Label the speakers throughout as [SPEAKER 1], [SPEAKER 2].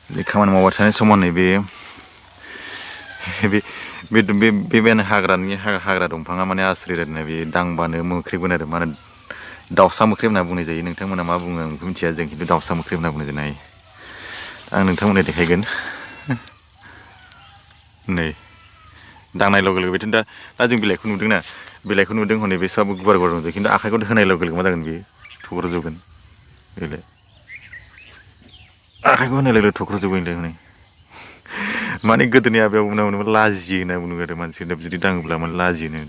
[SPEAKER 1] बे खामानि मावबाय थानाय समाव नैबे बे हाग्रा दंफाङा माने आसुरित आरोना बे दांबानो मोख्रेबगोन आरो माने दाउसा मोख्रेब होनना बुंनाय जायो। नोंथांमोना मा बुङो आं बेखौ मिथिया, जों खिन्थु दाउसा मोख्रेब होनना बुंनाय जायो। आं नोंथांमोननो देखायगोन। नै दांनाय लोगो लोगो बिदिनो दा जों बिलाइखौ नुदोंना, बिलाइखौ नुदों हनै बे सबो गुवार गुवार दंजोबो, खिन्थु आखाइखौ होनाय लोगो लोगो मा जागोन बेयो थख्र'जोबगोन। बेलाय आखाइखौ होनाय लोगो लोगो थख्र'जोबगोन हनै। माने गोदोनि आबै आबौमोना लाजियो होनना बुङो आरो मानसिफोरना बिदि दाङोब्ला माने लाजियोनो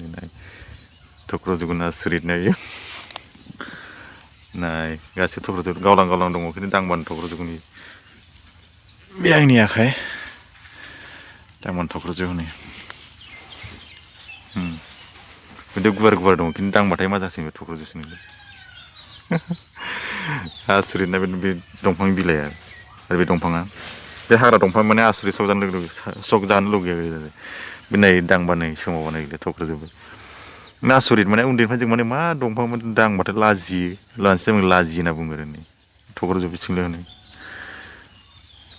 [SPEAKER 1] थख्र'जोबगोन आसुरित नायो। नाय गासिबो थख्र'जोबगोन, गावलां गावलां दङ खिन्थु दांबानो थख्र'जोबगोन इयो। बे आंनि आखाइ दांबानो थख्र'जोबो हनै। खिन्थु गुवार गुवार दङ, खिन्थु दांबाथाय मा जासिगोन बे थख्र'जोबसिगोन। आसुरित ना बे दंफांनि बिलाइआ आरो बे दंफाङा। बे हाग्रा दंफां माने आसुरित सक जानो लुगैयो, सक जानो लुगैयो। बे नै दांबानो सोमावबानो थख्र'जोबो। आसुरित माने उन्दैनिफ्राय जों माने मा दंफां दांबाथाय लाजियो, लाजियो होनना बुङो आरो थख्र'जोबसिगोनलै हनै।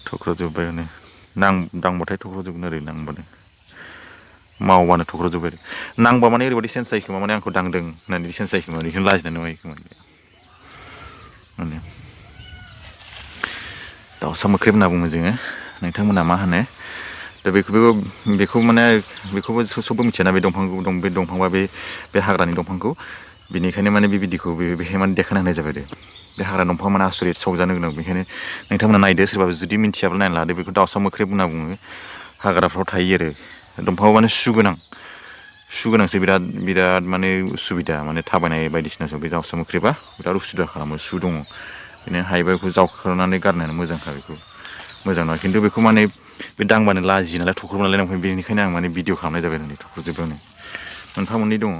[SPEAKER 1] थख्र'जोब्बाय हनै दांबाथाय थख्र'जोबगोन ओरै नांबानो। मावबानो थख्र'जोबबाय आरो नांबा माने ओरैबायदि सेन्स जायो खोमा माने आंखौ दांदों होननानै सेन्स जायो खोमा, बेखौनो लाजिनानै मायो खोमा माने। दाउसा मोख्रेब होनना बुङो जोङो, नोंथांमोना मा होनो? दा बेखौ माने बेखौबो सबबो मिथियाना बे दंफांखौ बे दंफांबा बे हाग्रानि दंफांखौ। बिनिखायनो माने बे बिदिखौ बेहाय माने देखायना होनाय जाबाय आरो। बे हाग्रा दंफाङा माने आसुरित सक जानो गोनां, बेखायनो नोंथांमोना नायदो, सोरबा जुदि मिथियाब्ला नायना लादो। बेखौ दाउसा मोख्रेब होनना बुङो, हाग्राफ्राव थायो आरो। दंफाङाव माने सु गोनांसो बिराद माने उसुबिदा माने थाबायनाय बायदिसिना बे दाउसा मोख्रेबा बिराद उसुबिदा खालामो, सु दङ। बिदिनो हायोबा बेखौ जावख्रनानै गारनायानो मोजांखा। बेखौ मोजां नङा, खिन्थु बेखौ माने बे दांबानो लाजियो नालाय थख्रबो नालाय, बेनिखायनो आं माने भिडिअ खालामनाय जाबाय आरो थख्र'जोबबानो। मोनफा मोननै दङ।